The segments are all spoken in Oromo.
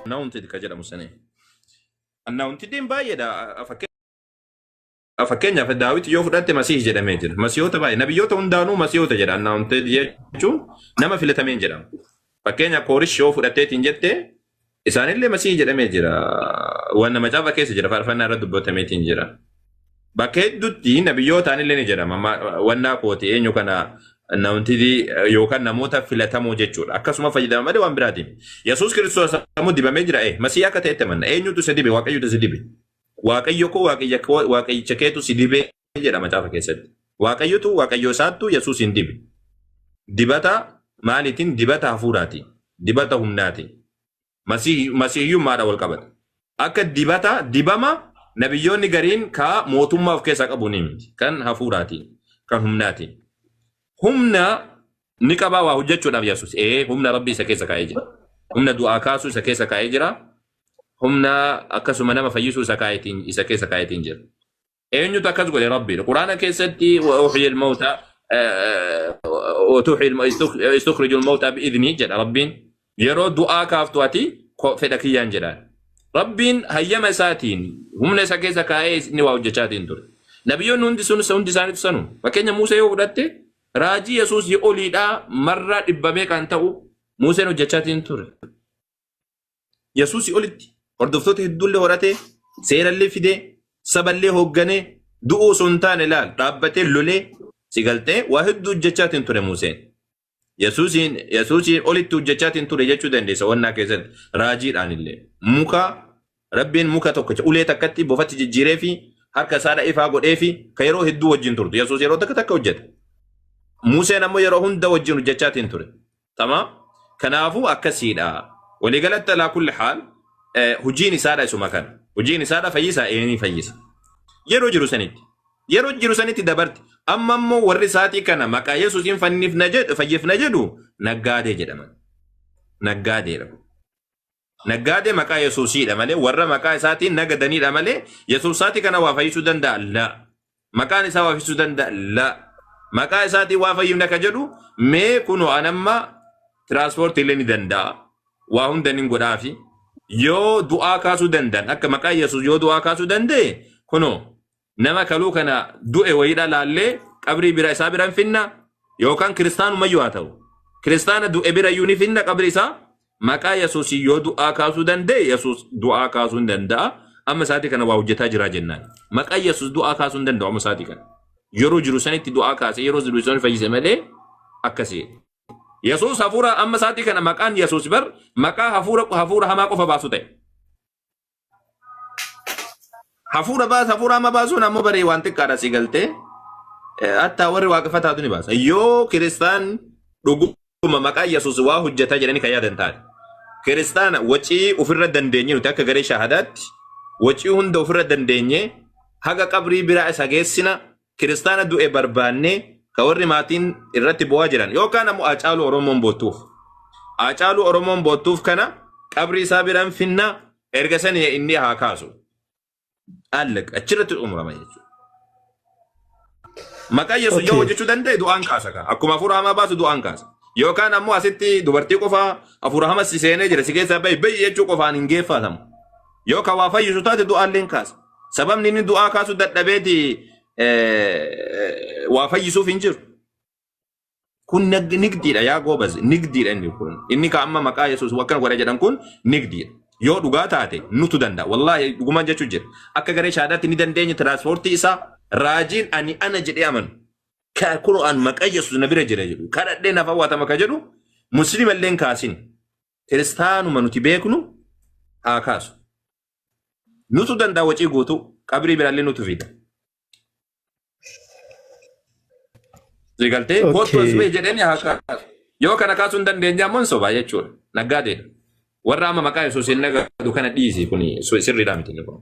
Anointed ka jedhamu sanii. Anointediin baay'eedha. Fakkeenyaaf Daawit yoo fudhatte Masiih jedhamee jira. Masiihota baay'ee. Nabiyyoota hundaanuu Masiihota jedha. Anointed jechuun nama filatameen jedhama. Fakkeenya Koorish yoo fudhatteetiin jette isaanillee Masiih jedhamee jira. Wanna macaafa keessa jira. Faarfannaa irra dubbatameetiin jira. Bakka hedduutti nabiyyootaanillee ni jedhama. Wannaa kooti eenyu kana anointed yookaan namoota filatamoo jechuudha. Akkasuma fayyadama malee waan biraatiin. Yesuus Kiristoos ammoo dibamee jira. Masiih akka ta'etti amanna. Eenyutu isa dibe? Waaqayyotu isa dibe. Waaqayyo koo waaqayyicha keetu si dibe jedha macaafa keessatti. Waaqayyotu waaqayyo isaattu Yesuus hin dibe. Dibata maaliitiin? Dibata hafuuraatiin. Dibata humnaatiin. Masiihiyyummaadha wal qabata. Akka dibata dibama nabiyyoonni gariin ka mootummaa of keessaa qabu ni miti. Kan hafuuraatiin, kan humnaatiin. Humna ni qabaa waa hojjechuudhaaf Yesuus. Humna Rabbii isa keessa kaa'ee jira. Humna du'aa kaasuu isa keessa kaa'ee jira. Humna akkasuma nama fayyisuu isa kaa'eetiin isa keessa kaa'eetiin jira. Eenyutu akkas godhe? Rabbiidha. Quraana keessatti wa mawta wa mawta bi'idhnii jedha Rabbiin. Yeroo du'aa kaaftu ati fedha kiyyaan jedhaan. Rabbiin hayyama isaatiin humna isa keessa kaa'ee inni waa hojjechaatiin ture. Nabiyyoonni hundi sun hundi isaaniitu sanu. Fakkeenya Musee yoo fudhatte raajii Yesuus oliidhaa marraa dhibbamee kan ta'u Museen hojjechaatiin ture. Yesuusii olitti hordoftoota hedduullee horatee seerallee fidee saballee hoogganee du'uu osoo hin taane laal dhaabbatee lolee si galtee waa hedduu hojjechaatiin ture Museen. Yesuusiin olitti hojjechaatiin ture jechuu dandeessa wannaa keessatti raajiidhaan illee. Muka Rabbiin muka tokkicha ulee takkatti bofatti jijjiiree fi harka isaadha ifaa godhee fi ka yeroo hedduu wajjin turtu. Yesuus yeroo takka takka hojjeta. Museen ammoo yeroo hunda wajjin hojjechaatiin ture. Tamaam. Kanaafuu akkasiidha. Waliigalatti alaa kulli haal hojiin isaadha isuma kana. Hojiin isaadha fayyisaa ni fayyisa. Yeroo jiru sanitti. Yeroo jiru sanitti dabarti. Amma immoo warri isaatii kana maqaa Yesuusiin fannifna jedhu fayyifna jedhu naggaadee jedhaman. Naggaadeedha. Naggaadee maqaa Yesuusiidha malee warra maqaa isaatiin nagadanidha malee Yesuus isaatii kana waa fayyisuu danda'a? La. Maqaan isaa waa fayyisuu danda'a? La. Maqaa isaatiin waa fayyifna ka jedhu mee kunoo anamma tiraanspoortii illee ni danda'a. Waa hunda ni godhaafi. Yoo du'aa kaasuu danda'an akka maqaa Yesuus yoo du'aa kaasuu danda'e kunoo nama kaluu kana du'e wayiidha laallee qabrii bira isaa bira hin finna yookaan kiristaanumayyuu haa ta'u. Kiristaana du'e bira iyyuu ni finna qabri isaa maqaa Yesuus yoo du'aa kaasuu danda'e Yesuus du'aa kaasuu hin danda'a. Amma isaatii kana waa hojjetaa jira jennaan. Maqaa Yesuus du'aa kaasuu hin danda'u amma isaatii kana. Yeroo jiru sanitti du'aa kaase yeroo jiru sanitti fayyise malee akkasii. Yesuus hafuura amma isaatii kana maqaan Yesuus bar maqaa hafuura hamaa qofa baasu ta'e. Hafuura baas hafuura hamaa baasuun ammoo baree waan xiqqaadha si galtee. Hattaa warri waaqeffataatu ni baasa. Yoo kiristaan dhuguma maqaa Yesuus waa hojjetaa jedhanii kan yaadan taate. Kiristaana wacii ofirra dandeenye nuti akka garee shaahadaatti wacii hunda ofirra dandeenye haga qabrii biraa isa geessina kiristaana du'e barbaannee ka warri maatiin irratti bu'aa jiran yookaan ammoo Haacaaluu Oromoon boottuuf. Haacaaluu Oromoon boottuuf kana qabrii isaa biraan finna erga sanii inni haa kaasu. Allaq achirratti xumurama jechuudha. Maqaa Yesuus yoo hojjechuu danda'e du'aan kaasa kaa. Akkuma hafuura hamaa baasu du'aan kaasa. Yookaan ammoo asitti dubartii qofaa hafuura hamaa si seenee jira si keessaa bahi bahi jechuu qofaan hin geeffatamu. Yoo ka waa fayyisu taate du'aallee hin kaasa. Sababni inni du'aa kaasuu dadhabeeti waa fayyisuuf hin jiru. Kun nigdiidha yaa goobaz nigdiidha inni kun. Inni ka amma maqaa Yesuus akkana godha jedhan kun nigdiidha. Yoo dhugaa taate nutu danda'a. Wallaahi dhugumaan jechuu jira. Akka garee shaadaatti ni dandeenya tiraanspoortii isaa raajiin ani ana jedhee amanu. Ka kunoo an maqaa Yesuus na bira jira jedhu. Kadhadhee naaf hawwatama ka jedhu musliima illee hin kaasin. Kiristaanuma nuti beeknu haa kaasu. Nutu danda'a wacii guutuu qabrii biraallee nutu fida. Si galtee kottu as bahi jedhanii haa kaasu. Yoo kana kaasuu hin dandeenye ammoo hin sobaa jechuudha. Naggaadeedha. Warra amma maqaa Yesuus hin nagadu kana dhiisi kun sirriidhaa miti inni kun.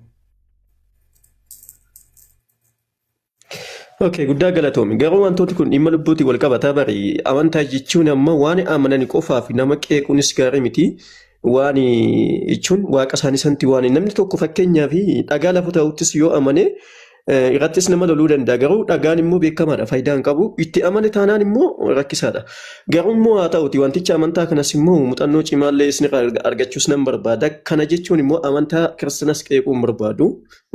Okay, guddaa galatoomi. Garuu wantooti kun dhimma lubbuutiin wal qabataa bari amantaa jechuun amma waan amanani qofaaf nama qeequunis gaarii miti. Waan jechuun waaqa isaanii santi waan namni tokko fakkeenyaaf dhagaa lafa taa'uttis yoo amane Irrattis nama loluu danda'a. Garuu dhagaan immoo beekamaadha. Faayidaa hin qabu. Itti amane taanaan immoo rakkisaadha. Garuu immoo haa ta'uti wanticha amantaa kanas immoo muuxannoo cimaallee isin argachuus nan barbaada. Kana jechuun immoo amantaa kiristanas qeequu hin barbaadu.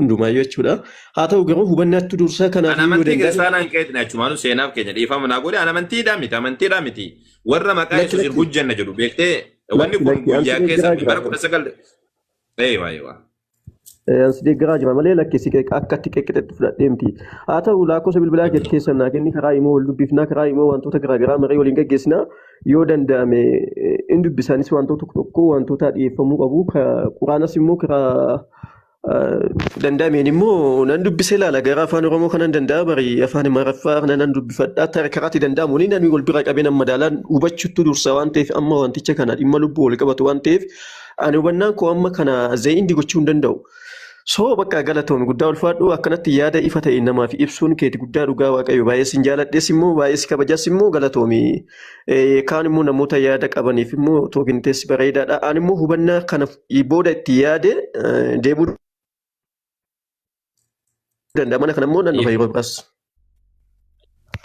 Hundumaayyuu jechuudha. Haa ta'u garuu hubannaatti dursa kanaaf An yoo amantii danda'ame. kiristaanaa hin qeeqne achumaanu seenaaf keenya dhiifama naa godhe. An amantiidhaa miti, amantiidhaa miti. Warra maqaa Lakki Yesuusiin lakki hojjenna jedhu beektee wanni lakki kun lakki guyyaa ansi keessa deeggaraa bara jira. 19 eewa eewa. Ansi deeggaraa jira malee lakki si akka itti qeeqxetti fudhadhee miti. Haa ta'u lakkoofsa bilbilaa keetti keessan naa kenni karaa immoo wal dubbifnaa karaa immoo wantoota garaagaraa marii waliin gaggeessinaa yoo danda'ame in dubbisaanis wantoota tokko tokko wantoota dhiyeeffamuu qabu. Quraanas immoo karaa danda'ameen immoo nan dubbisee ilaala gara afaan Oromoo kanan danda'a bari afaan Amaariffaa kana nan dubbifadha karaatti danda'amuun namni wal bira qabee nan madaalaan hubachuutu dursa waan ta'eef amma wanticha kana dhimma lubbuu wal qabatu waan ta'eef ani hubannaan koo amma kana zayindi gochuu hin danda'u. So bakka galatoon guddaa ulfaadhu akkanatti yaada ifa ta'e namaaf ibsuun keeti guddaa dhugaa waaqayyo baay'ee sin jaaladhes immoo baay'ee si kabajas immoo galatoomi. Kaan immoo namoota yaada qabaniif immoo tookinteessi bareedaadha. Ani immoo hubannaa kana booda itti yaade deebuu danda'a. Mana kana immoo nan dhufa yeroo biraas.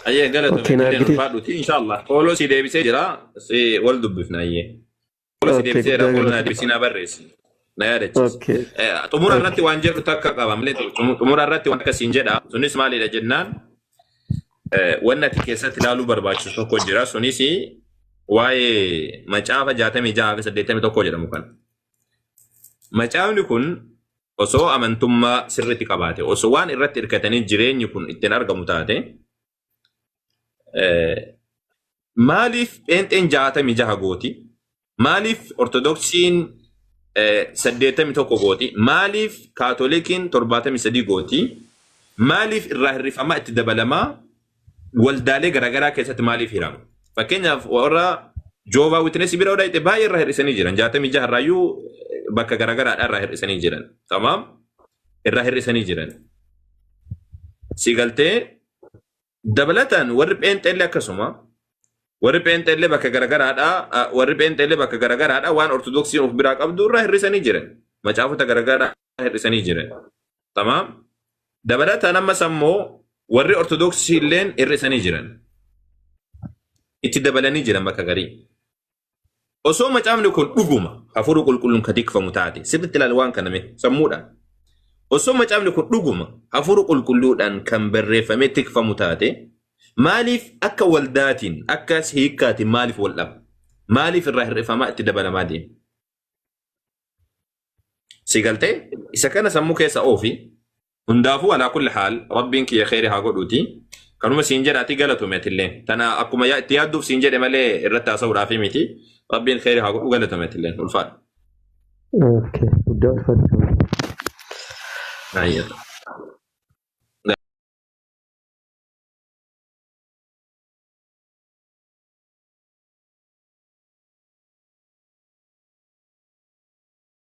Ayyee galatoomi Okay, na illee argite. ulfaadhuuti inshallah. Qooloo si deebisee jira si wal dubbifna ayyee. Qooloo si Okay, deebisee jira guddaa qooloo na galatoomi. deebisii na barreessi. Na yaadachiisi. Okay. Xumura Okay. irratti waan jedhu takka qaba malee xumura irratti waan akkasiin jedha. Sunis maalidha jennaan wanni ati keessatti ilaaluu barbaachisu tokko jira. Sunis waa'ee macaafa 66 fi 81 jedhamu kana. Macaafni kun osoo amantummaa sirriitti qabaate, osoo waan irratti hirkatanii jireenyi kun ittiin argamu taate, maaliif pheenxeen 66 gooti? Maaliif ortodoksiin 81 gooti? Maaliif kaatolikiin 73 gooti? Maaliif irraa hirrifamaa itti dabalamaa waldaalee garaagaraa keessatti maaliif hirama? Fakkeenyaaf warra Jehovah Witness bira odhaa baay'ee irraa hir'isanii jiran. 66 irraayyuu bakka garaagaraadhaa irraa hir'isanii jiran. Tamaam irraa hir'isanii jiran. Si galtee dabalataan warri pheenxeellee akkasuma warri pheenxeellee bakka garaagaraadhaa warri pheenxeellee bakka garaagaraadhaa waan ortodoksiin of biraa qabdu irraa hir'isanii jiran. Macaafota garaagaraa hir'isanii jiran. Tamaam dabalataan ammas ammoo warri ortodoksii illeen hir'isanii jiran. Itti dabalanii jiran bakka garii. Osoo macaafni kun dhuguma hafuura qulqulluun kan tikfamu taate sirriitti ilaali waan kana mee sammuudhaan. Osoo macaafni kun dhuguma hafuura qulqulluudhaan kan barreeffamee tikfamu taate maaliif akka waldaatiin akka hiikkaatiin maaliif wal dhaba? Maaliif irraa hir'ifamaa itti dabalamaa deema? Si galtee isa kana sammuu keessa oofi hundaafuu alaa kulli haal rabbiin kiyya kheyri haa godhuuti. Kanuma siin jedhaati galatoomi atillee. Tana akkuma itti yaadduuf siin jedhe malee irratti haasa'uudhaaf miti. Rabbiin kheyri haa godhu galatoomi atillee ulfaadha. Okay, guddaa ulfaadhu. Ayyata.